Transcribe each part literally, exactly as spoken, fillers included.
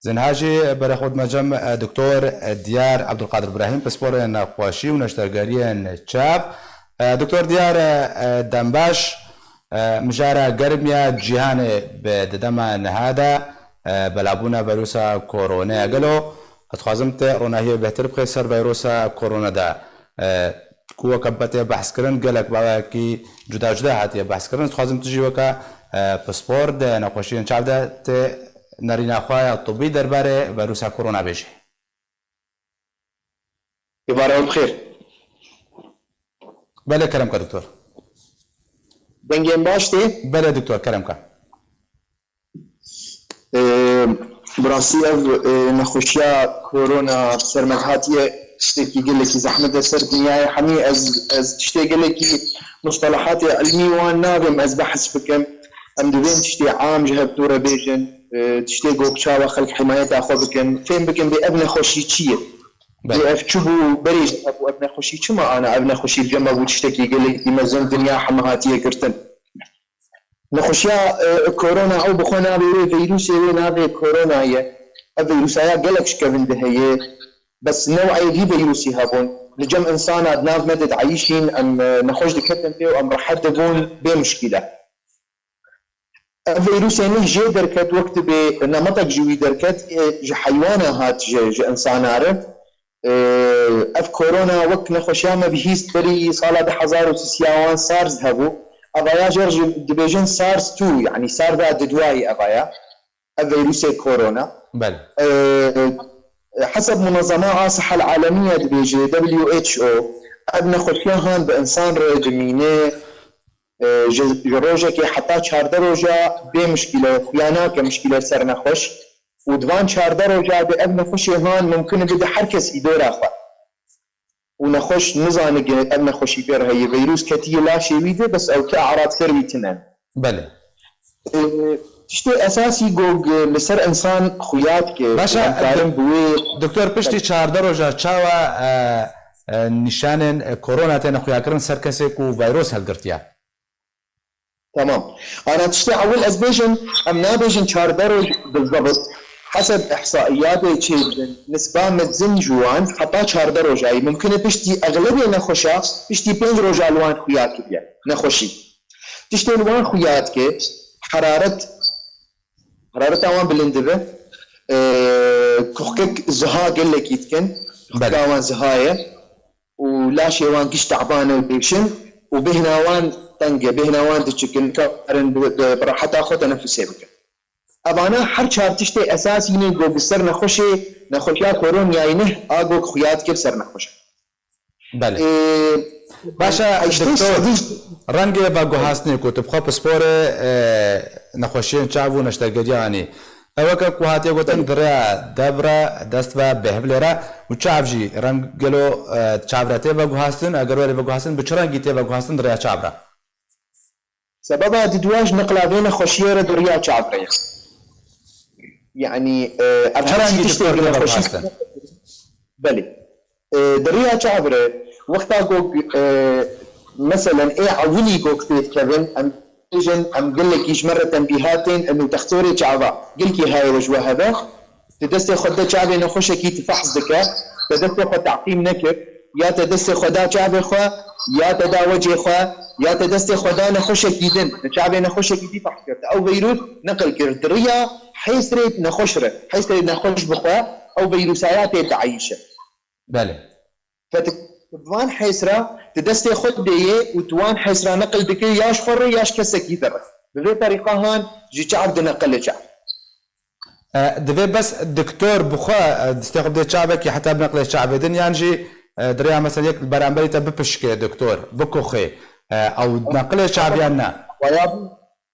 Zin ha jî berê xwe dime cem, e, Doktor Diyar Ebdulqadir Brahîm, pisporê nexweşî û neştergeriyên çav. E, Doktor Diyar, e, e, dembaş, e, mijara germ ya cîhanê bi di dema niha de, e, belavbûna vîrusa koronaya gelo. Ez dixwazim te ronahiyê bêhtir bixê ser vîrusa korona de. E, ku weke be tê behs kirin, gelek bawekî cuda cuda hatiye behs kirin. Ez dixwazim tu jî weke, e, pispor di nexweşiyên çav de tê nerîna xwe ya tibî derbarê vîrusa korona bêjî. Îbare we bi xêr. Belê, kerem ke doktor. Dengên baş tê? Belê doktor, kerem ke. Ee, bi rastî ev, e, nexweşiya korona ser me hatiye tiştekî gelekî zehmet e ser dinyayê hemî. Ez, ez tiştê gelekî mustalahatê ilmî wan nabêm ez behs bikim. Em divên tiştê am ji hev dû re bêjin, e, tiştê gok çawa xelk himayeta xwe bikin, fêm bikin bê ev nexweşî çi ye? Belê. Bê ev çi bû, berê jî hebû, ev nexweşî çima ana, ev nexweşî bi cem me bû tiştekî gelekî mezin, dinya heme hatiye girtin. Nexweşiya, e, korona, ew bi xwe navê wê vîrusê wê navê korona ye. Ev vîrusaya gelek şikevin de heye. Bes new'ê vî vîrusî hebûn. Li cem insana di nav me de dieyîşîn, em, e, nexweş diketin pê û em rehet dibûn bê muşkîle. Ev vîrusê nih jê derket, wek dibê nemetek ji wî derket, e, ji heywana hat ji, ji insana re. Ee, ev korona wek nexweşiya me bihîst berî sala du hezar û sisiya wan SARS hebû. Evaya jê re jî dibêjin SARS two, yanî SARS-a di duayî evaya. Ev vîrusê korona. Belê. Ee, heseb Munezema Asiha Alemiye dibêje, W H O, ev nexweşiya han bi insan re dimîne, ee, ji, ji rojekê heta çardeh roja bê mişkîle, xuya nake mişkîle ser nexweş. Û di van çardeh roja de ev nexweşê han mumkin e bide her kes îdora xwe. Û nexweş nizane ge ev nexweşî pê re heye, vîrus ketiye laşê wî de, bes ew ti e'rad ser wî tine. Belê. Ee, tiştê esasî go li ser insan xuya dike. Baş e, em karin bi wê doktor, piştî çardeh roja çawa, e, e, nîşanên, e, korona têne xuyakirin ser kesê ku vîrus hilgirtiye? Tamam. Ana tiştê ewil ez bêjim, em nabêjin çardeh roj bi zebt. Heseb ihsaiyatê çêdibin, nisba mezin ji wan heta çardeh rojayî. Mumkin e piştî exlebê nexweşa, piştî pênc roja li wan xuya kiriye nexweşî. Tiştê li wan xuya dike, heraret, herareta wan bilind dibe. Ee, kuxkek ziha gelekî dikin. Belê. Kuxka wan ziha ye. Û laşê wan giş teban e û dêşin û bêhna wan teng e, bêhna wan diçikin, nikarin bi, bi, bi reheta xwe tenefusê bikin. Evana her çar tiştê esasî ne go bi ser nexweşê, nexweşiya koronayê nih a go xuya dike bi ser nexweşe. Belê. Ee, Baş e, heştê doktor, sedî rengê veguhastinê ku tu bi xwe pisporê, e, nexweşiyên çav û neştergeriya anî. Ew weke ku hatiye gotin, Belê. Di rêya dev re dest ve bêhvilê re û çav jî reng gelo, e, çav re tê veguhastin, eger were veguhastin, bi çi rengî tê veguhastin di rêya çav re? Sebeba di duwa ji niqla vê nexweşiyê re di riya çav re ye. Yanî, e, ev Çi her rengî tiştê doktor tê nexweşî veguhastin? Belê. E, di riya çav re, wexta ku, e, meselen, ê ewilî ku pê dikevin, em bêjin, em gelekî ji me re tenbîhat tên, û textorê çava, gelkî hayê we ji we hebe, Ti destê xwe de çavê nexweşekî tu fehs dike, te destê xwe teqîm nekir, ya te destê xwe da çavê xwe, ya te da wecê xwe, ya te destê xwe da nexweşekî din, te çavê nexweşekî dî fehs kir, te ew vîrus neqil kir, di riya hêsrê nexweş re, hêsrê nexweş bi xwe, ew vîrusaya tê dieyîşe. Belê. Fetik, bi van hêsra, tu destê xwe dideyê û tu wan hêsra neqil dikê ya ji xwe re ya ji kesekî din re. Bi vê terîqa han ji çav dineqile çav. E, divê bes doktor bi xwe, e, destê xwe bidê çavekî heta bineqile çavê din, yan jî, e, di rêya mesela yek beramberî te bipişke doktor, bikuxê, e, ew neqile çav yan ne? Waya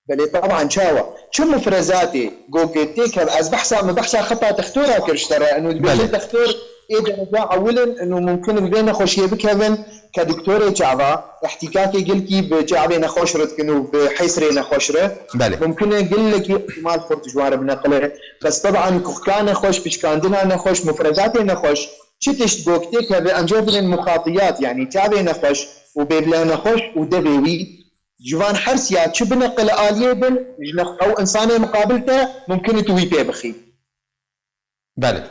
Belê, teban çawa? Çi mufrezatê, go têkev, ez behsa, min behsa xeta textora kir ji te re, inu dibêjin Belê. Textor ê dereca ewil in, inu mumkin in vê nexweşiyê bikevin, ke doktorê çava, îhtîkakê gelkî bi çavê nexweş re dikin û bi hêsrê nexweş re. Belê. Mumkin e gelekî ihtimal xurt ji wan re bineqile. Bes teban kuxka nexweş, pişkandina nexweş, mufrezatê nexweş, çi tişt go têkeve, em jê bidin muxatiyat, yanî çavê nexweş û bêvle nexweş û devê wî, Ji van her siya çi bineqile aliyê din, ji nex-, ew insanê miqabil te mumkin e tu wî pê bixî. Belê.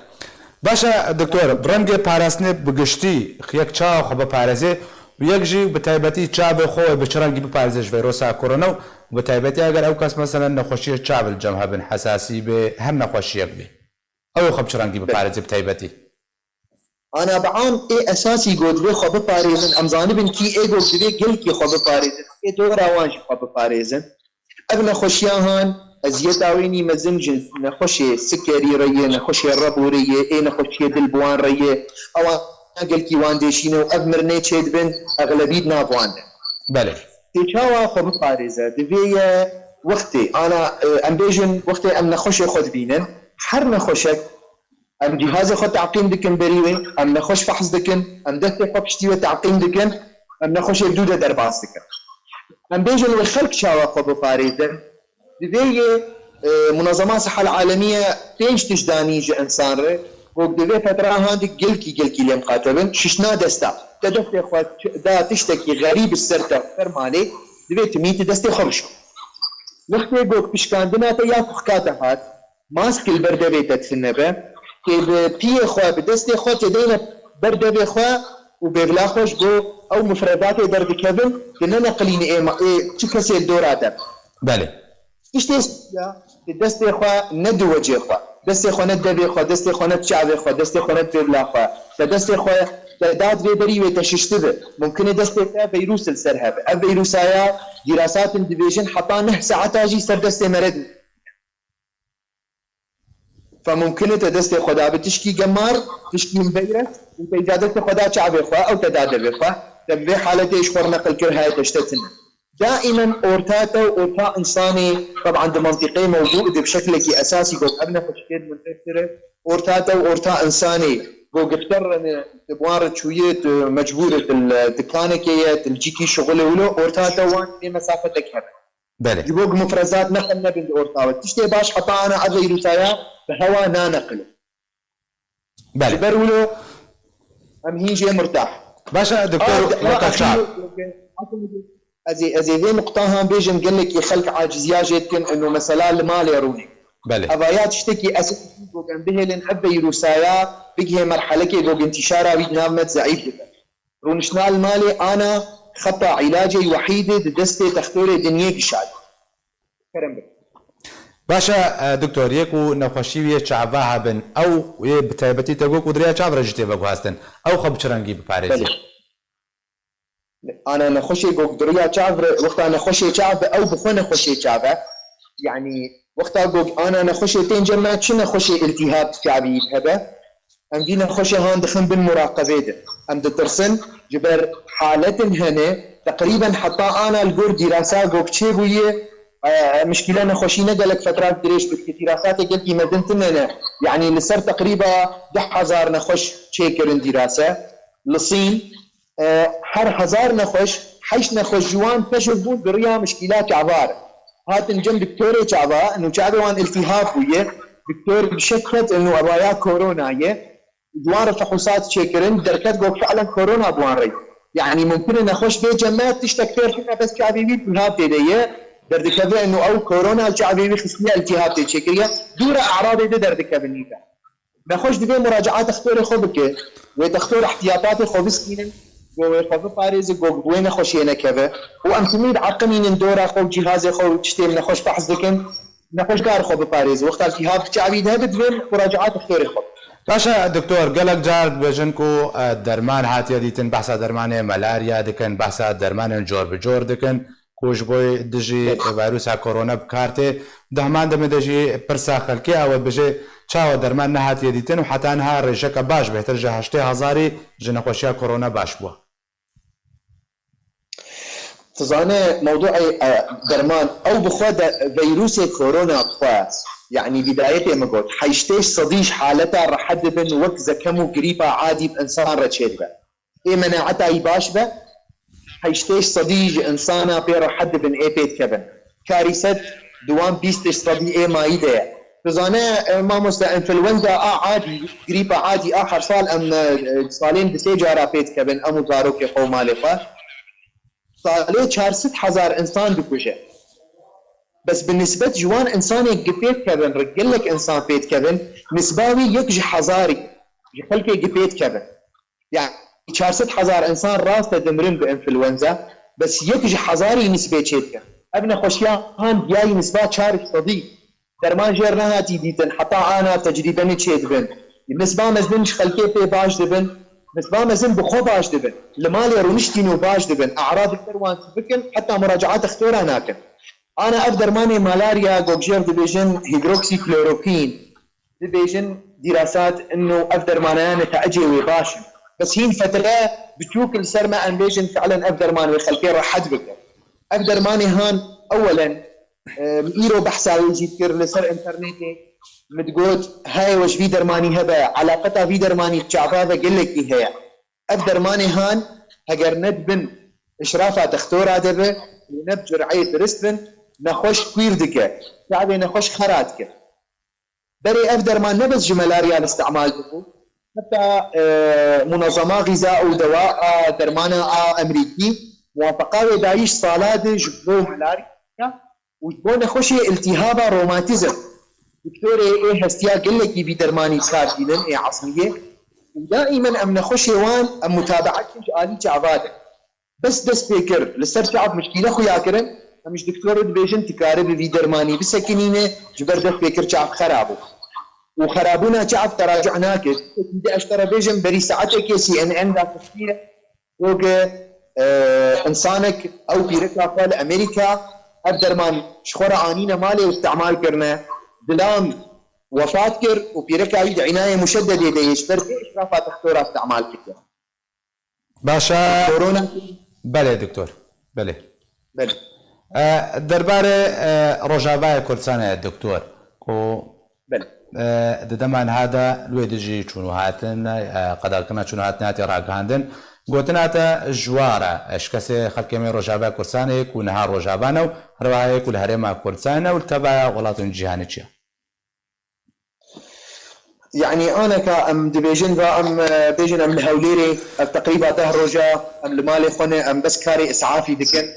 Baş e doktor, bi rengê parastinê bi giştî yek çawa xwe biparêzê û yek jî bi taybetî çavê xwe wê bi çi rengî biparêzê ji veyrosa korona û bi taybetî eger ew kes meselen nexweşiyê çav li cem hebin, hesasî bê, her nexweşiyek bê. Ew ê xwe bi çi rengî biparêzê bi taybetî? Ana bi am ê esasî ku divê xwe biparêzin, em zanibin kî ê ku divê gelkî xwe biparêzin, ê dora wan jî xwe biparêzin. Ev nexweşiya han eziyeta wê nî mezin ji nexweşê sikerî re ye, nexweşê rebûrê ye, ê nexweşiyê dil bi wan re ye. Ewan gelkî wan dêşîne û ev mirinê çêdibin, exlebî di nav wan de. Belê. Tê çawa xwe biparêze? Divê ye wextê, ana, e, em bêjin wextê em nexweşê xwe dibînin, her nexweşek em cîhazê xwe teqîm dikin berî wê, em nexweş fehs dikin, em destê xwe piştî wê teqîm dikin, em nexweşê bi dû de derbas dikin. Em bêjin wê xelk çawa xwe biparêzin? Divê yê, e, Munezema Siha Alemiye pênc tişt danî ji insan re, ku divê fetra han di gelkî, gelkî lê miqate bin, şişna desta. Te destê xwe da tiştekî xerîb ji ser te, ser malê, divê timî tu destê xwe bişo. Wextê ku pişkandina te ya kuxka te hat, mask li ber devê te tune be, tê bi piyê xwe, bi destê xwe tê deyne ber devê xwe û bêvla xwe ji bo ew mufredatê derdikevin, tu neneqilînî ê ma-, ê çi kesê li dora te. Belê. Tiştê sêya, tu destê xwe ne di wecê xwe, destê xwe ne di devê xwe, destê xwe ne di çavê xwe, destê xwe ne di bêvla xwe. Te destê xwe te da di vê berî wê te şiştibe. Mumkin e destê te veyrûs li ser hebe. Ev veyrûsaya dîrasatin dibêjin heta neh saeta jî ser destê mere di. Fe mumkin e te destê xwe da bi tişkî gemar, tişkî mveyres û te îca destê xwe da çavê xwe, ew te da devê xwe. Te bi vê haletê ji xwe re neqil kir, haye te ji te tune. Daimen orta te û orta insanê, teban di mentiqeyê mewzû de bi şeklekî esasî got, ev nexweşikê di min pêştir e, orta te û orta insanê, go gifter re ne, tu bi wan re çûyî, tu mecbûr e, tu li dikanekê ye, tu li cîkî şixulê wilo, orta te wan ê mesafetek hebe. Belê. Ji bo ku mufrezat neqil nebin di orta we. Tiştê baş heta ana ev vîrusaya bi hewa naneqile. Belê. Ji ber wilo em hîn jê murtah. Baş e, doktor, a, a, weka a, çar. Ez ê, ez ê vê nuqtahan bêjim, gelekî xelk aciziya jê dikin, eno mesela li malê rûnê. Belê. Evaya tiştekî esasî ku em bihêlin ev vîrusaya bigihê merhelekê ku intîşara wî di nav me de zeîf dibe. Rûniştina li malê ana xeta îlacê wehîdê di destê textorê dinyê gişand. Kerem bikin. Baş e, e, doktor, yê ku nexweşî wê çava hebin, ew yê bi taybetî te got ku di rêya çav re jî tê veguhastin. Ew xwe bi çi rengî biparêzin? Belê. Ana nexweşê gog di rêya çav re, wexta nexweşê çav be, ew bi xwe nexweşê çav e. Yanî wexta gog ana nexweşê tên cem me, çi nexweşê îltîhab çavî hebe? Em vî nexweşê han dixin bin muraqebê de. Em ditirsin, ji ber haletin hene, teqrîben heta ana li gor dîrasa gog çêbûye, e, mişkîla nexweşî ne gelek fetrak dirêj bikî, dîrasatê gelkî mezin tune ne. Yanî li ser teqrîba du hezar nexweş çêkirin dîrase. Li Sîn, e, her hezar nexweş, heşt nexweş ji wan keşf bûn bi riya mişkîla çava re. Hatin cem doktorê çava, eno çavê wan îltîhab bûye, doktor bi şek ket, eno evaya korona ye. Ji wan re fehûsat çêkirin, derket got fi'len korona bi wan re ye. Yanî mumkin e nexweş bê cem me, tiştek fêr tune, bes çavê wî îltîhab tê de ye, derdikeve eno ew korona li çavê wî xistiye, îltîhab tê çêkiriye. Dû re e'radê de derdikevin nîve. Nexweş divê muracaat textorê xwe bike. Wê textor ihtiyatatê xwe bistînin. Go wê xwe biparêze, go bi wê nexweşiyê nekeve. Û em timî diheqinînin dora xwe û cîhazê xwe û tiştê nexweş fehs dikin. Nexweş kar xwe biparêze. Wexta îltîhab çavî de hebe divê muracaat textorê xwe bike. Baş e, doktor, gelek car dibêjin ku, e, derman hatiye dîtin, behsa dermanê malarya dikin, behsa dermanên cor bi cor dikin. Ku ji bo dijî vîrusa korona bi kar tê. Di heman demê de jî pirsa xelkê ew e, dibêje, çawa derman nehatiye dîtin û heta niha rêjeke baş, bêhtir ji heştê hezarî ji nexweşiya korona baş bû? Tu zane mewduê, e, derman, ew bi xwe de vîrusê korona bi xwe, yanî bidayetê min got, heştê sedî ji haleta rehet dibin, wek zekem û grîpa adî bi insan re çêdibe. Ê menaeta wî baş be, heştê sedî ji insana pê rehet dibin, ê pê dikevin. Karî sed di wan bîst sedî ê mayî de ye. Tu zane, e, mamoste, enfluenza a adî, grîpa adî a her sal em, e, salên di sê cara pê dikevin, em û zarokê xwe û malê xwe. Salê çar sed hezar insan dikuje. Bes bi nisbet ji wan insanê gi pê dikevin re gelek insan pê dikevin, nisba wî yek ji hezarî ji xelkê gi pê dikevin. Yani çar sed hezar insan rast e dimirin bi influenza, bes yek ji hezarî nisbê çêdikin. Ev nexweşiya han diyayî nisba çar sedî. Derman jêr nehatî dîtin, heta ana tecrîbenî çêdibin. Nisba mezin ji xelkê pê baş dibin, nisba mezin bi xwe baş dibin. Li malê rûniştîn û baş dibin. E'radê ser wan çi bikin, heta muracaat dixtora nakin. Ana ev dermanê malarya gokjêr dibêjin hîdroksîklorokwîn, dibêjin dîrasat ino ev dermaneyane te ecê wê baş in. Bes hîn fetre biçûk li ser me em bêjin fiilen ev derman wê xelkê rehet bike. Ev dermanê han ewelen, e, min îro behsa wê jî dikir li ser înternetê, min digot, heye we ji vî dermanî hebe, eleqeta vî dermanî bi çava ve gelekî heye. Ev dermanê han heger ne di bin îşrafa dextora de be û ne bi cureyê dirist bin, nexweş kwîr dike, çavê nexweş xera dike. Berê ev derman ne bes ji melarya li îstimal dibû, heta, e, Munezema Xiza û Dewa a Dermana a Emerîkî muwafeqa wê dayî ji sala di ji bo melarya û ji bo nexweşê îltîhaba romatîzm. Doktorê ê hestiya gelekî vî dermanî bi kar tînin ê esmiyê û daîmen em nexweşê wan em mutabeet kin ji alî çava de. Bes dest pê kir, li ser çav mişkîle xuya kirin, em ji doktorê dibêjin, tu karibî vî dermanî bisekinîne, ji ber dest pê kir çav xera bû. Û xerabûna çav teracuh nake. Dî ez te re bêjim, berî saetekê C N N daxistiye, got, e, insanek ew pîreka xwe li Amerîka ev derman ji xwe re anîne malê û îstimal kirine, dilam wefat kir û pîreka wî di înayê muşeddedê de yê ji ber vê îşrafa dextora îstimal kiriye. باشە. کۆرۆنا. بەێ دکتۆر. بەێ. بەێ. دەربارەێ ڕۆژاڤایە کوردستانە دکتۆر کو ددەمان هادا لێ دژی چون و هاتن، قەداکردنا چون و هاتناتی ڕاگەاندن، گوتناتە ژوارە ئەشکەسێ خەلکێمەی ڕۆژاڤای کوردستانێک و نەها ڕۆژاڤانە و هەروەهایەک و لە هەرێما کوردستانە و تەبایە وڵاتون جیهانی چیە؟ یەعنی ئانەکە ئەم دبێژن و ئەم بێژن ئەم لە هەولێرێ ئەم تەقریبا دە ڕۆژە ئەم لە مالێ خۆنێ ئەم بەس کارێ ئیسعافی دکن.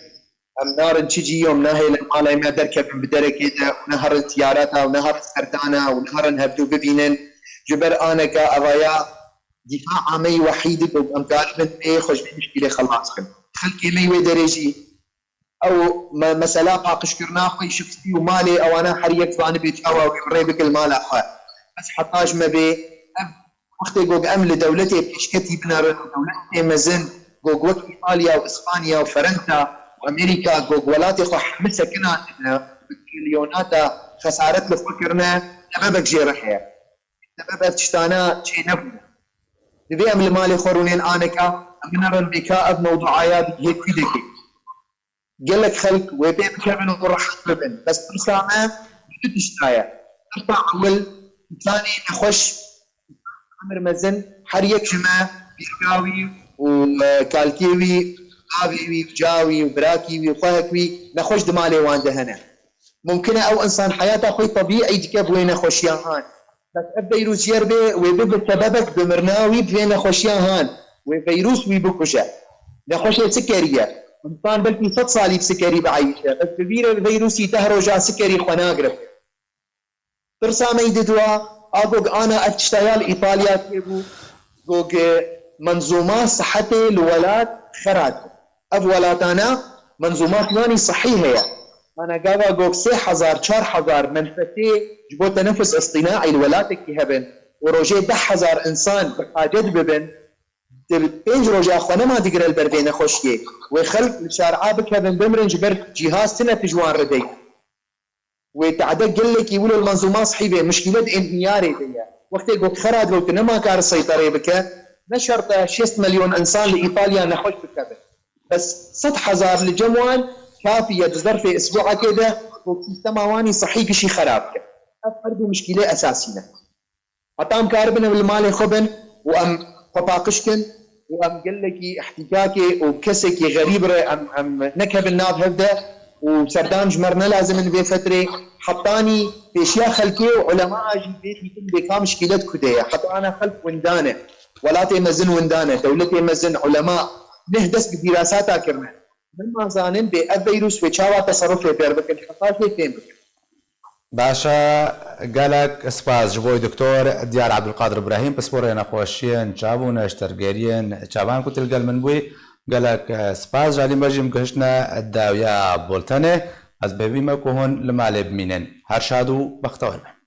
ئەم نارن چ جی یۆم ناهێلن ماڵای مە دەرکەبن بدەرەکێتە و نەهەڕن تیارەتە و نەهەڕن سەردانە و نەهەڕن هەفتو ببینن. جبەر ئانەکە ئەڤایا دیفاع ئامەی وەحید و ئەم کاربن پێ خۆشبی مشکلێ خەڵاس بن. خەلکێ مەی وێ دەرێژی ئەو مەسەلا پاقشکردنا خۆی شخصی و مالێ ئەوانە هەر یەک زانبێ چاوا وێ بڕێ بکل مالا خۆ. بەس حەتاش مەبێ ئەم وەختێ گۆگ ئەم لە دەولەتێ پێشکەتی بنەڕن و دەولەتێ مەزن گۆگ وەک ئیتالیا و ئیسپانیا و فەرەنسا و ئەمریکا گۆگ وەلاتێ خۆ حەمە سەکنا تریلیۆناتا خەسارەت لە خۆ کردنە. سەبەبەک ژێرە هەیە، سەبەب ئەف تشتانە چێ نەبوو. دەبێ ئەم لە مالێ خۆ ڕوونێن ئانەکە ئەم بنەڕن بێکا ئەف مەودوعایا بگهێ کوی دەکەیت. Gelek xelk wê pê bikevin û rehet bibin. Bes pirsa me du tişt daye. Pirsa ewil, însanê nexweş, emir mezin, her yek ji me pîrka wî û, e, kalkê wî, bavê wî, ca wî û birakî wî û xwehek wî nexweş di malê wan de hene. Mumkin e ew însan heyata xwe tebîî dike bi wê nexweşiya han. Bes ev veyrûs yer bê, wê bibe sebebek bi mirina wî bi vê nexweşiya han. Wê veyrûs wî bikuje. Nexweşê sikerî ye. Însan belkî sed salî bi sikerî bieyîşe. Bes bi vî re veyrûsî deh roja sikerî xwe nagire. Tirsa me yî didwa, a gog ana ev tişta ya li Îtalya têbû. Gog menzûma sihetê li welat xera dibin. Ev welatana menzûmat wan î sihî heye. Ana gava gog sê hezar, çar hezar menfetê ji bo tenefus îstînaî li welatekî hebin û rojê deh hezar însan bi hacet bibin, di pênc roja xwe nema digire li ber vê nexweşiyê. Wê xelk li şara bikevin bimrin ji ber cîhaz tune tu ji wan re dey. Wê tade gelekî wilo li menzûma sihî bê, muşkîlet înhiyarê de ye. Wextê got xera dibe û tu nema kar seyterê bike, ne şert e şêst milyon însan li Îtalya nexweş bikevin. Bes sed hezar li cem wan kafî ye di zerfê isbuekê de ku sîstema wan î sihî gişî xera bike. Ev her du muşkîlê esasî ne. Heta em karibin ew li malê xwe bin û em xwe paqij kin û em gelekî îhtîkakê û kesekî xerîb re em, em nekevin nav hev de û serdam ji me re nelazimin vê fetrê. Hetanî pêşiya xelkê û ulemaa jî vê dîtin bê ka muşkîlet ku de ye. Heta ana xelk winda ne. Welatê mezin winda ne. Dewletê mezin, ulema neh dest bi dîrasata kirine. Dema zanin bê ev vîrus wê çawa teserrufê derbikin, xefa jê fêm bikin. Baş e, gelek spas ji bo doktor Diyar Ebdulqadir Ibrahîm, pisporê nexweşiyên çav û neştergeriyên çavan ku tu li gel min bûyî. Gelek spas. Ji alî me jî em gihiştine dawiya bultenê. Ez bi hêvî me ku hûn li malê bimînin. Her şad û bextewar bin.